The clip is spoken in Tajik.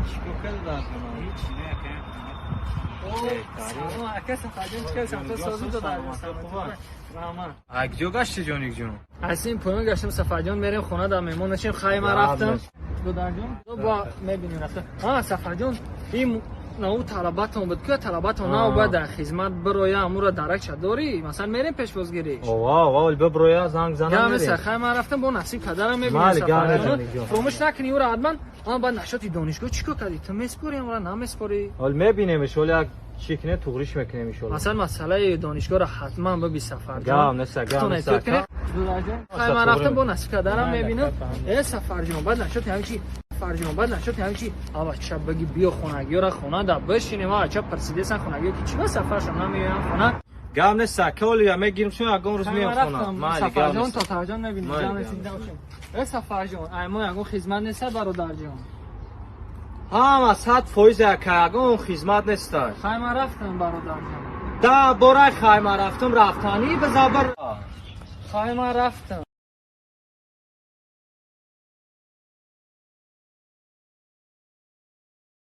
Чикор карда дар хона? Ҳеч не, ака. Салом, ака Сафарҷон, чикор самто созу додар? Раҳмат. А куҷо гашти, ҷоник ҷон? Аз ин поён гаштем, Сафарҷон, мерем хона, дар меҳмон нашем. Хай, ман рафтам, додарҷон, бо мебинем рафта. А Сафарҷон, ин нау талабатон буд ки талабатон нав бояд дар хизмат бироя, амура даракша дорӣ, масалан, мерем пешвозгириш. Ова, ова, биброя, занг занам. Гам хай, ман рафтам, бо насиб кадарам мебинем. Сафарҷон, фуромӯш накунӣ ӯра ҳатман. Ама баъд нашоти донишгоҳ чӣ кор кардӣ? Ту меспорӣ амура, намеспорӣ? Ҳол мебинем, ҳол як чӣ кине, туғриш мекунем, иншоалло. Масалан, масъалаи донишгоҳро ҳатман биби, Сафарҷон. Гам неста, гам неста. Хай, ман рафтам, бо насиб кадарам мебинам. Э Сафарҷон, баъд нашоти ҳамин чи, Сафарҷон, баъд нашоти ҳамин чи, авача баги биё хонагиёра, хона да бишинем. Авача парсидесан хонагиё, ки чиба Сафаршон намеоян хона. Гам неста, коли мегирим, шумо ягон рӯз меям хона. Сафарҷон, то таваҷҷон мебинем. Э Сафарҷон, ай мо ягон хизмат неста, бародарҷон? Ҳама 100% ака, ягон хизмат неста. Хай, ман рафтам, бародарҷон. Да бораи, хай, ман рафтам, рафтанӣ бизабар. Хай, ман рафтам.